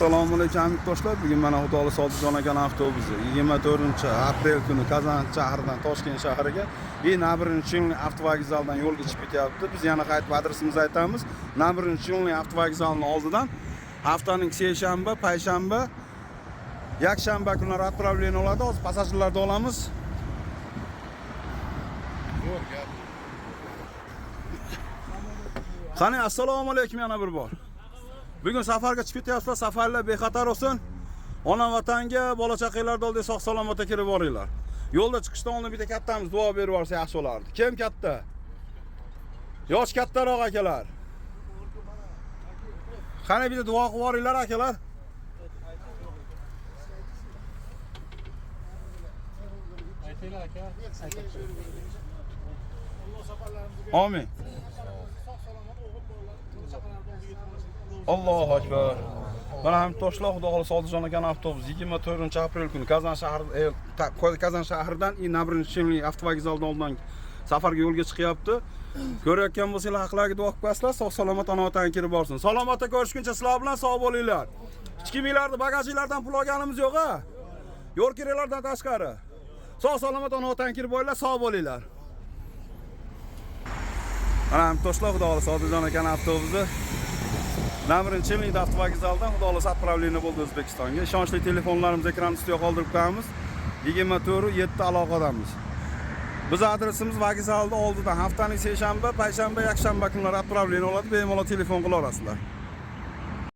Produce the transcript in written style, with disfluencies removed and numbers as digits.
Assalomu alaykum yurtdoshlar. Bugun mana Xudo xohlasa Sodiqjon akani avtobusi 24-aprel kuni Kazan shahridan Toshkent shahriga и Набережный avtovokzaldan yo'lga chiqib ketyapti. Biz yana qaytib adresimizni aytamiz. Набережный avtovokzalning oldidan haftaning seshanba, payshanba, yakshanba kunlari отправление oladi. Hozir passajirlarni olamiz. Zo'r gap. Qani, assalomu alaykum yana bir bor. Bugun safarga chiqib ketyapsizlar, safarlar bexatar bo'lsin. Ona vatanga, bola chaqanglarni oldiga sog' salomat kirib boringlar. Yo'lda chiqishdan oldin bitta kattamiz duo berib yuborsa yaxshi bo'lardi. Kim katta? Yosh kattaroq akalar. Qani bitta duo qilib yuboringlar akalar. Aytinglar aka. Amin. Allohu akbar. Mana ham toshlar Xudo xohlasa Sodiqjon akani avtobus 24-aprel kuni Kazan shahri Kazan shahridan и Набережный avtovokzaldan oldidan safarga yo'lga chiqyapti. Ko'rayotgan bo'lsanglar haqlarga duo qilib qo'yasizlar, sog' salomat ona vatanga kirib borsin. Salomatda ko'rishguncha sizlar bilan sog' bo'linglar. Hech kiminglarni bagajinglardan pul olganimiz yo'q a. Yo'l kiralardan tashqari. Sog' salomat ona vatanga kirib boringlar, sog' bo'linglar. Mana ham toshlar Xudo xohlasa Sodiqjon akani avtobusi Набережный avtovokzaldan Xudo xohlasa отправление bo'ldi O'zbekistonga. Ishonchli telefonlarimiz ekran ustiga qoldirib qo'yamiz. 24/7 aloqadamiz. Biz adresimiz vokzalni oldidan haftaning seshanba, payshanba, yakshanba kunlari отправление oladi. Bemalol telefon qila olasizlar.